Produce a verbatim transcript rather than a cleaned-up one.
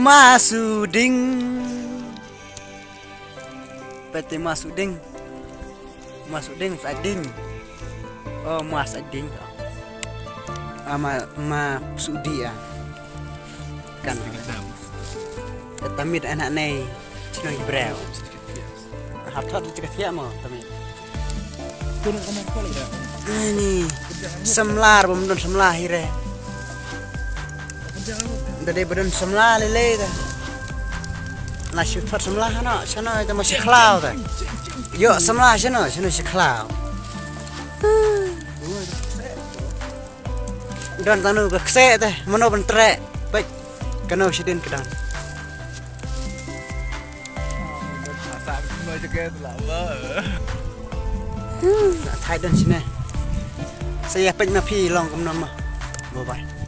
Ma Suding. Pete Ma Suding. Ma Suding sa ding. Oh, Ma sa ding. Ah, ma, ma Sudi ah. Kan. Tamit anak nei. Cino ibreu. Hap thot cika thiah mo tamit. Ani samlar bom don samlar hire. Da dei ba don samlar lele da. La shu thot samlar hano, shano ita mo shi khlaw da. Yo samlar shano, shano shi khlaw. Don tanu ka kse te, mano ban tre. Baik, kano shidin ka don. Hmm, thai don shine. Saya pek na phi long kam nama. Bye bye.